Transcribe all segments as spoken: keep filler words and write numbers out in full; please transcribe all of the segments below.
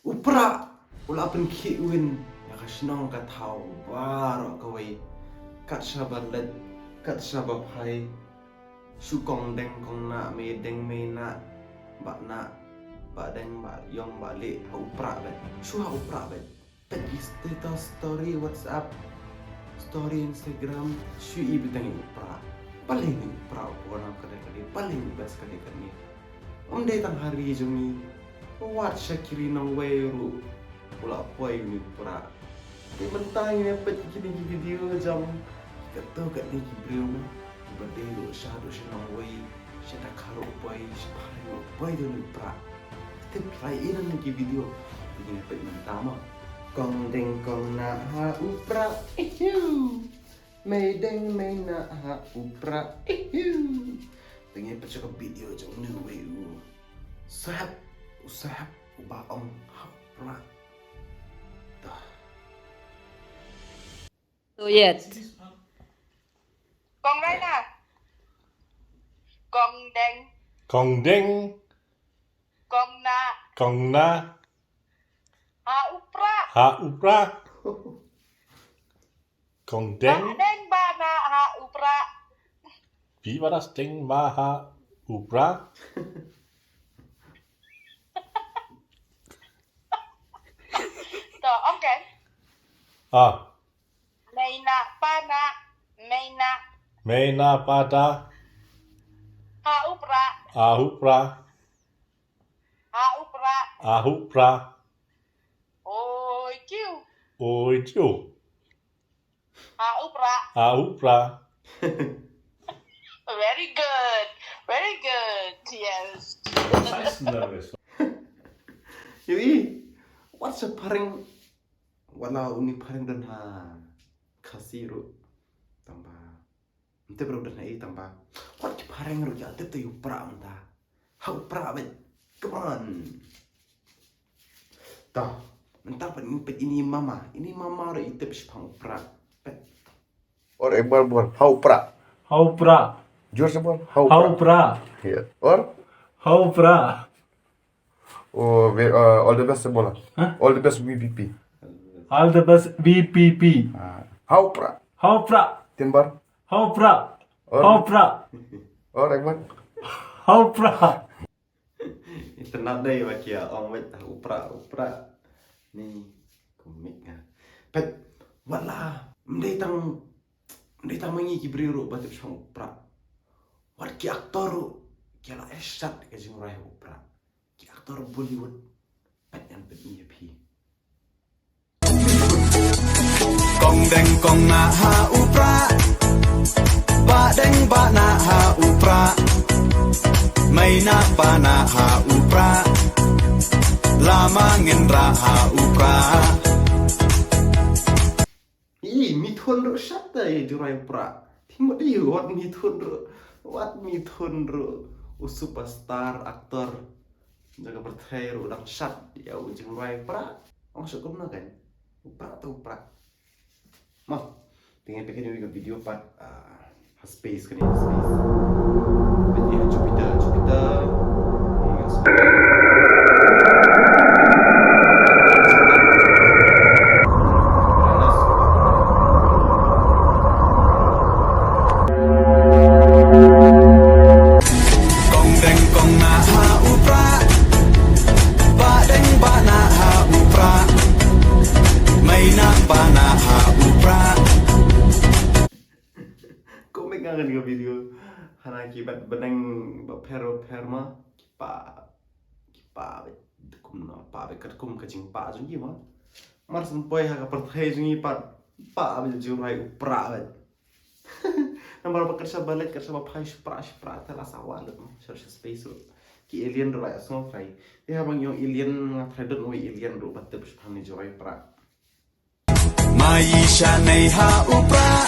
U Prah u la pynkhih win ïa ka shnong ka thaw baroh kawei, kat shaba leit kat shaba phai. Shu kong deng kong nah, mei deng mei nah, bah nah, bah deng bah ïong bah lieh, ha U Prah beit. Shu ha U Prah beit. Peit ki status story WhatsApp, story Instagram, shu i beit tang ïa U Prah. Balei ne U Prah u pynang kane kane, balei u best kane kane. Ym dei tang ha ri jong ngi, wat sha ki ri nongwei ruh u la poi une U Prah. Te mynta ngin ïa peit kine ki video jong katto katne ki briew kiba dei ruh sha haduh sha nongwei, sha Dkhar ruh poi, sha phareng ruh poi da une U Prah. Te try ïa kine ki video. Te ngin ïa peit mynta mo. Kong deng kong nah ha U Prah, ihiu. Mei deng mei nah ha U Prah, ihiu. Te ngin ïa peit sha ka video jong une uwei u sahep, u sahep uba ong ha U Prah. Dah. Tuyet. Kong Raina. Kong deng. Kong deng. Kong nah. Kong nah. Ha U Prah. Ha U Prah. Kong deng. Bah deng bah nah ha U Prah. Wie war das Ding ma ha U Prah? To, okay. Ah. Mei nah pa nah, mei nah. Mei nah pa nah. Ha U Prah. Ha U Prah. Ha U Prah. Ha U Prah. Oi kiu. Oi kiu. Ha U Prah. Ha U Prah. Very good. Very good. Yes. Nice. Yoi. Wat sha phareng. Wat la une phareng don ha Khasi ruh. Tang ba. Ym tip ruh don ha ei tang ba. Wat ki phareng ruh ki la tip te U Prah mynta. Ha U Prah beit. Come on. To, mynta pat ngin peit ine i mama. Ine i mama ruh i tip shaphang U Prah. Peit. और एक बार बोल, हाँ, ऊपरा। हाँ, ऊपरा। जोर से बोल, हाँ, हाँ, ऊपरा। ऊपरा। Yeah. और? हाँ, ऊपरा। Oh, ve-, uh, all the best से बोला। हाँ? All the best V P P। All the best V P P। हाँ। हाँ, ऊपरा। हाँ, ऊपरा। तीन बार। हाँ, ऊपरा। और? हाँ, ऊपरा। और एक बार। हाँ, ऊपरा। Itynnad dei ba ki ong beit ha U Prah, U Prah. Ni kumne nga. Peit, wat la, ym dei tang, ym dei tang ma ngi ki briew ruh ba tip shaphang U Prah. Wat ki actor ruh ki la ai shat ka jingrwai ha U Prah. Ki actor Bollywood. Peit ngan peit ïa phi. Kong deng kong nah ha U Prah. Bah deng bah nah ha U Prah. Mei nah pa nah ha U Prah. Lama ngin rah ha U Prah. Ih, Mithun ruh shat ïa jingrwai U Prah. Te mut ïa wat Mithun ruh. Wat Mithun ruh. U superstar actor jong ka pyrthei ruh dang shat ïa u jingrwai U Prah. Ong sha kumno kan. U Prah te U Prah. Mo. Te ngin peit kane ka video pat, ah, ha space kane ha space. Peit ïa ha Jupiter, Jupiter. Kong deng kong nah ha U Prah. Bah deng bah nah ha U Prah. Mei nah pa nah ha U Prah. Kumne nga ngan ka video. Hana ki bat bneng bapher bapher ma. Ki pah, ki pah beit kumno, pah beit katkum ka jingpah jong ki ma. Mar shu poi ha ka pyrthei jong ngi pat pah beit jingrwai U Prah beit. Namar ba kat shaba leit kat shaba phai shu prah shu prah te la sawa lut ma. Sha sha space ruh ki alien ruh la ïohsngew trai. Te haba ngi ong alien nga trai don uwei alien ruh ba tip shaphang ne jingrwai U Prah. Mai sha nei ha U Prah.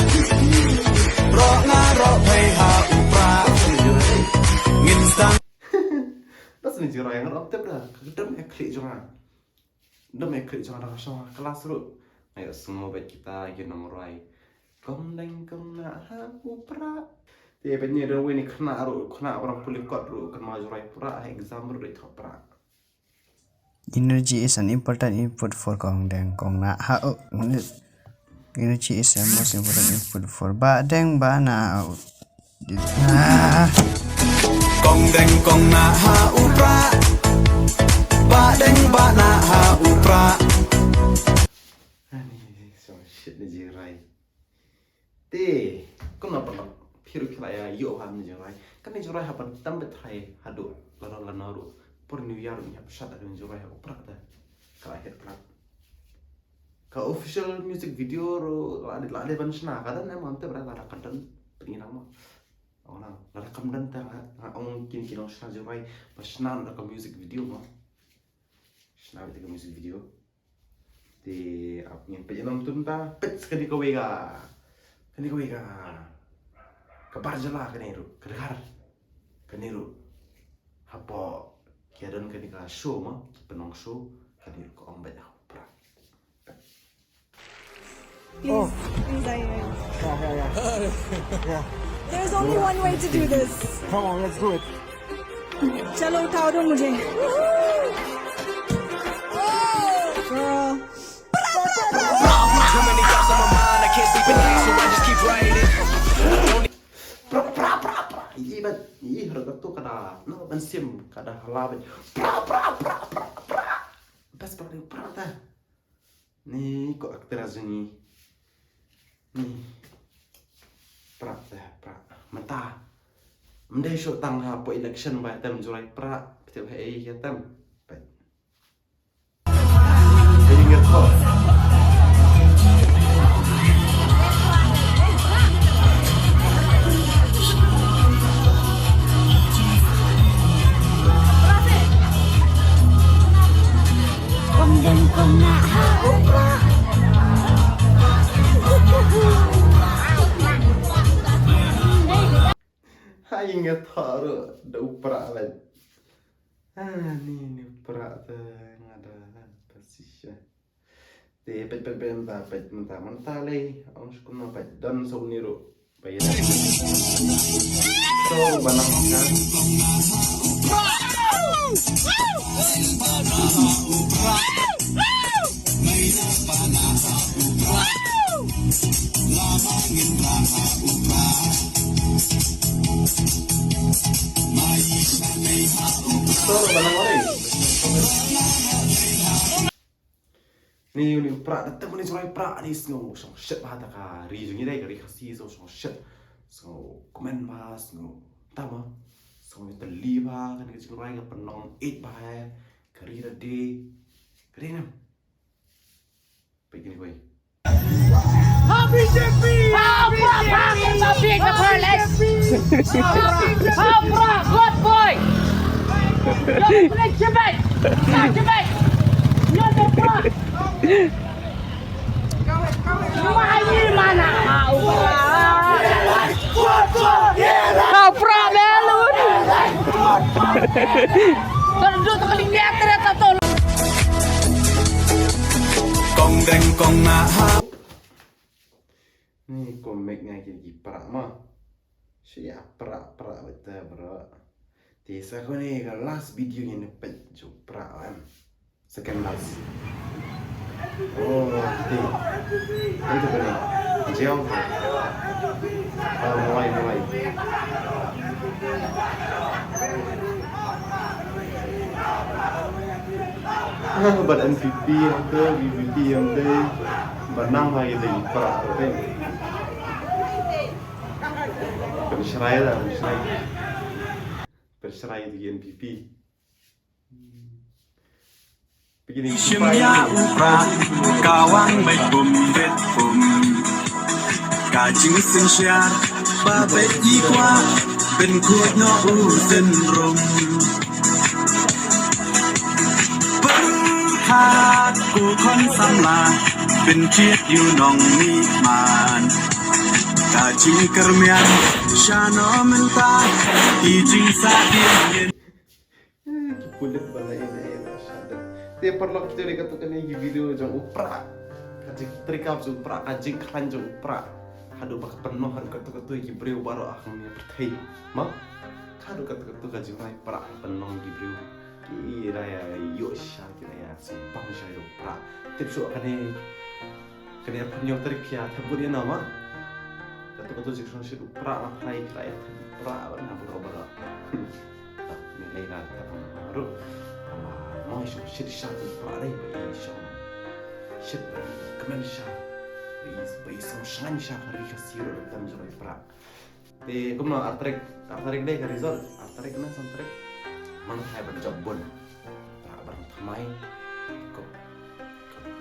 Roh nga roh phai ha U Prah. Ngin sdang. Bas ne jingrwai nga ruh tip da ka dam ïa khlieh jong nga. Dam ïa khlieh jong nga da ka shong ha klas ruh. Nga ïohsngew bad kita ki nongrwai. Kong deng kong nah ha U Prah. Te bad ne da uwei ne khynnah ruh, khynnah ba rang pule kot ruh kynmaw jingrwai U Prah ha exam ruh dei thoh Prah. Energy is an important input for kong deng kong nah ha u. Energy is the most important input for ba deng ba nah ha u. Ah. Kong deng kong nah ha u pra. Ba deng ba nah ha u pra. Ani, so shit ni jirai. Te, kumno pynlong phi ruh phi la ïa ïoh ha kane ka jingrwai. Kane ka jingrwai hap ban tam beit trai haduh lano lano ruh. Por New Year ruh ngi hap shat ha kane ka jingrwai ha u Prah te. Ka la hit pyrshah. Ka official music video ruh la dei, la dei ban shna, ka don em, ngam tip, lada ka don te ngi nang mo. Ong nang, lada kam don te nga, nga ong kine ki nongshna jingrwai ba shna da ka music video mo. Shna beit ka music video. Te ap ngin peit ïa nong tun ta, peit kane kawei ka. Kane kawei ka. Ka bar jylla kane ruh, ka dkhar. Kane ruh. Hapoh ki ïa don kane ka show mo, ki pynlong show, kane ruh ka ong beit ha u Prah. Please, please, I, I. Yeah, yeah, yeah. Yeah. There's only one way to do this. Come on, let's do it. चलो, उठाओ दो मुझे। Girl. Too many thoughts on my mind, I can't sleep at night, so I just keep writing. Pra, pra, pra, pra. Ih, ban, ih, harga tu kada. No, ban sim, kada hala ban. Pra, pra, pra, pra, pra. Bas pra, pra, pra ta. Ni ko aktris jong ngi. Ni. Prah te, prah. Mynta. Ym dei shuh tang hapoh election ba tem jingrwai prah. Phi tip ha ei ka tem. Peit. Ei ngi thok. Kong deng kong nah ha u Prah. Ha ïa nga tharu da u Prah leh. Ah, ni ni u Prah te nga da position. Te peit peit peit mynta, peit mynta, mynta lei, ong shu kumno peit, don sa uni ruh. Peit. So, ba nang ka. So, ba nang ori. Ni, ni u Prah, da tep ni jingrwai prah ni sngew shong shet bha ta ka ri jong ngi dei ka ri Khasi, so shong shet. Sngew kmen bha, sngew tama. Sngew teli bha, kane ka jingrwai ka pynlong eit bha, ka ri da dei. Ka dei nam. Peit kine kawei. Ha B J P! Ha Prah, ha Prah, ha Prah, let's. Ha Prah, good boy. You're the big Tibet. Tibet. You're the Prah. Wah, ini mana? Ha Prah. Ha Prah, belun. Terduk terkelingat ternyata tol. Kong deng kong nah ha. Ni ko mek nga ki ki prah ma. Shi ya prah prah beta bro. Ti sa ko ni ka last video ni pet ju prah em. Second last. Oh, ti. Itu ko ni. Jeo. Ah, mulai, mulai. Bad N P P ïa te, V P P ïa te. Ba nang ha ïa te prah te. Kan shrai da, kan shrai. Kan shrai ïa te N P P. Shim ïa u prah, ka wang beit bum beit bum. Ka jingsynshar ba beit i kwah, pynkhuid noh u syndrome. Pyrkhat ko khon samla, pynkhied ïa u nongmihman. Ka jingkyrmen shano mynta, i jingsahdien. Eh, ki pulit ba la ïa, ïa, ïa, shut up. Te paralok, te re kato kane ki video jong u prah. Ka jingtrei kap jong u prah, ka jingkhlaiñ jong u prah. Haduh ba ka pynnoh haduh kato kato ki briew baroh ha kane ka pyrthei. Ma? Haduh kato kato ka jingrwai prah ka pynnoh ki briew. Ki da ïa ïoh sha ki da ïa Sngewbang shai ruh pra. Tip shuh kane, kane pynïoh tarik phi ïa thep bud ïa na ma. Kato kato jingshong shit u pra ma, trai trai thep pra ba na bud ba. Ta ni lei na thep ma ruh. Ma ma shong shit sha u pra dei ba i shong shit ba i kmen sha. Ba i ba i song shan sha ka ri ka siro da tam jong i pra. Te kumno ar tarik, ar tarik dei ka result, ar tarik ne san tarik. Man hai ban jop bun. Pra ban thamai. Ko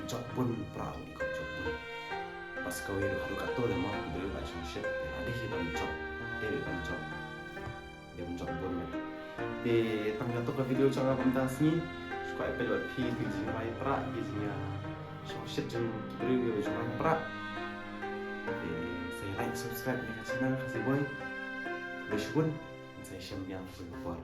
jop bun pra ko jop bun. Pas ka wi haduh kato le mo bri ba shong shit. Te ade hi ban jop. Te ban jop. Te ban jop bun. Te tang kato ka video jong nga ban ta sngi. Shuwa ipel wat phi ki jingmai pra ki jingïa shong shit jong ki briew ki jingmai pra. Te sa like subscribe ïa ka channel Khasi Boy. Bishkun. Sa shem biang sa por.